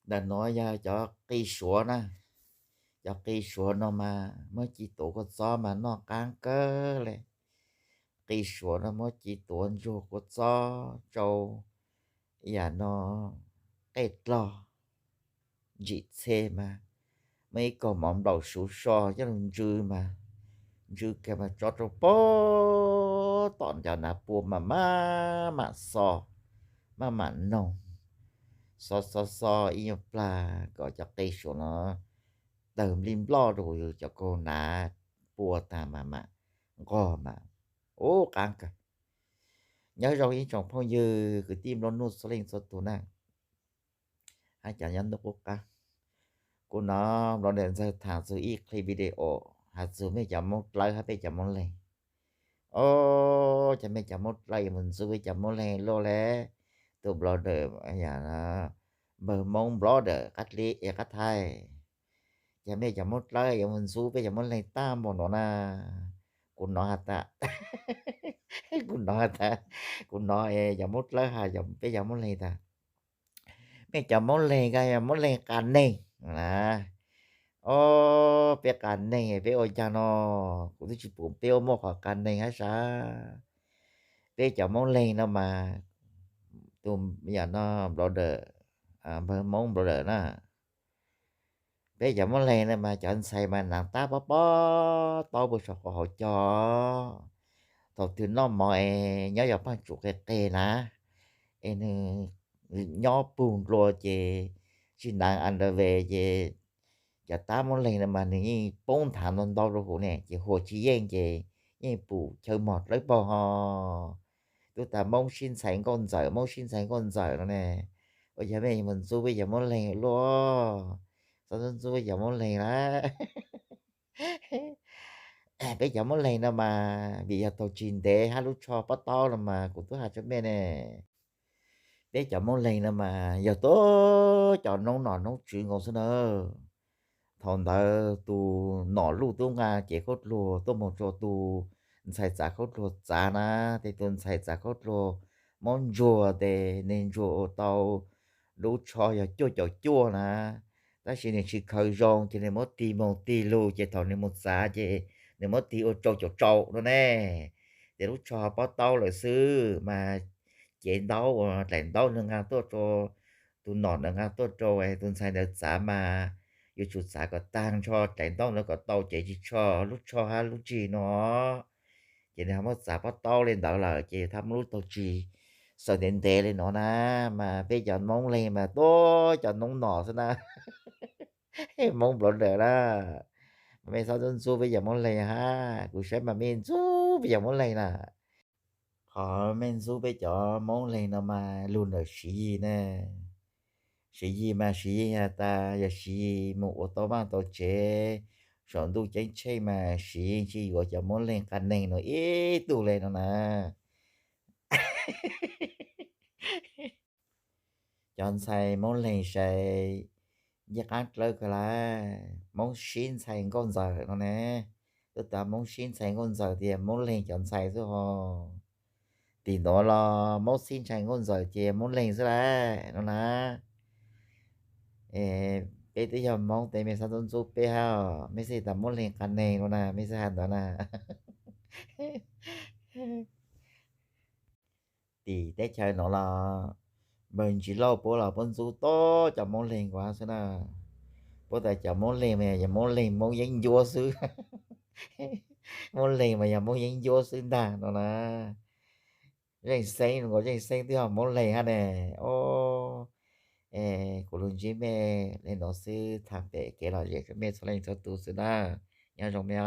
Ntawm no yog cov qi suav na. Cov qi suav no mas muab ci tuav kua txob mas noj qab kawg li. Qi suav no muab ci tuav ntsuag kua txob tsau yam no, qej dlog, ntsim txhe mas muaj ib kaug mov nplaum suv so coj los ntsw mas, ntsw kiag mas tso rau pem tom cov nav pua mas maj mam xo, maj mam noog, xo xo xo ib nyuag plag kom cov qe suav no tawg nplij nploj rau cov kaug nav pua tag mas mam nqos mas ub qab kawg. Nyob zoo ib tsoom phooj ywg kwv tij Nplog nuj txhua leej txhua tus na, hab cov nyob ntuj qub qab. Kuv hnov Nplog Dawm Ntxawg tham txug ib clip video has txug mej cov Moob Dlawb hab peb cov Moob Leeg. Os, cov mej cov Moob Dlawb yuav mus ntxub peb cov Moob Leeg luaj le. Tus Nplog Dawm, yam Npawg Moob Nplog Dawm qab dlib es qab thaij, cov mej cov Moob Dlawb yuav mus ntxub peb cov Moob Leeg tag npaum no na. Kuv hnov has tas, kuv hnov has tas, kuv hnov es cov Moob Dlawb has peb cov Moob Leeg tas, mej cov Moob Leeg ko yog Moob Leeg qas neeg na. Os, peb qas neeg peb ua caag no, kuv twb tsis pum peb ua muaj qhov qas neeg hab sab. Peb cov Moob Leeg no mas, tus yam no Nplog Dawm, Npawg Moob Nplog Dawm na, peb cov Moob Leeg no mas cov ntxhais mas naav tab pob pob taub puag saum qaum hauv cog. Thaum twg noj mov es nyob yog paaj tsum qe qe na, es nwg nyob pug nplua ces tsis naav underwear ces cov tab Moob Leeg no mas nwg yeej poob nthav ntau ntau rau huv ne, ces huam tsis yeej ces yeej pum chaw mog dlawb paug ho. Tub tas Moob sib ntxhais nkauj ntxawm, Moob sib ntxhais nkauj ntxawm no ne. Ua yog mej mus ntxub peb cov Moob Leeg luaj, txhob ntxub ntxub peb cov Moob Leeg na. Peb cov Moob Leeg no mas vim yog taug tsis ntev hab lub tsho pob taub no mas kuv tub has tsua mej ne, peb cov Moob Leeg no mas yog tuab cov noob nom noob tswv nkaus xwb na. Thaum ntawd tus nom luj tub nqa cev khaub dluag tuaj moog rua tus ntxhais txav khaub dluag txav na, tes tus ntxhais txav khaub dluag muab ntsuag tes nwg ntsuag ua tau lub tsho yog cuaj caum cuaj na, tab sis nwg tsis khaws zoo ces nwg muab tig moog tig lug ces thaum nwg moog txav ces nwg muab tig ua rau caum rau no ne. Ces lub tsho pob taub lawm xwb mas, cev ntaub uas dlaim ntaub nwg nqa tuaj rau, tus nom ntawd nqa tuaj rau tus ntxhais ntawd txav mas yuav tsum txav kom taag nrho dlaim ntaub ntawd kom tau cev ris tsho lub tsho hab lub tsig no. Ces nwg ho muab txav pob taub le ntawd lawm ces yuav thab muab lub taug tsis xaws ntev ntev le no na. Mas peb cov Moob Leeg mas tuab cov noob nom xwb na. Moob Nplog Dawm na, mas mej txhob ntxub ntxub peb cov Moob Leeg hab, kuv saib mas mej ntxub peb cov Moob Leeg na. Qhov mej ntxub peb cov Moob Leeg no mas lug ntawm Siv Yig ne. Siv Yig mas Siv Yig has tas yog Siv Yig moog ua tau vaaj tau tsev saum ntuj ceeb tsheej mas Siv Yig tsis yuav cov Moob Leeg qas neeg no ib tug le no na. Cov ntxhais Moob Leeg sai ncej qaab dlawb kawg lawm, Moob sib ntxhais nkauj ntxawm no ne. Tub tas Moob sib ntxhais nkauj ntxawm tias Moob Leeg cov ntxhais xwb ho. Tim nuav los Moob sib ntxhais nkauj ntxawm ces Moob Leeg xwb lawm no na. Peb twb yog Moob tes mej txhob ntxub ntxub peb hab, mej xav tas Moob Leeg qas neeg no na, mej xav has ntawd na. Tim teb chaws nuav los npawg Ntsis Lauj puab los puab ntxub tuab cov Moob Leeg nkaus xwb na. Puab tas cov Moob Leeg mas yog Moob Leeg Moob yeeb ncuab xwb. Moob Leeg mas yog Moob yeeb ncuab xwb ntag no na. Zeej Xeeb nkaus, Zeej Xeeb twb yog Moob Leeg hab ne. Kuv lug ntsib mej le nuav xwb, thaam pem kev lom zem rua mej txhua leej txhua tus xwb na. Nyob zoo mej.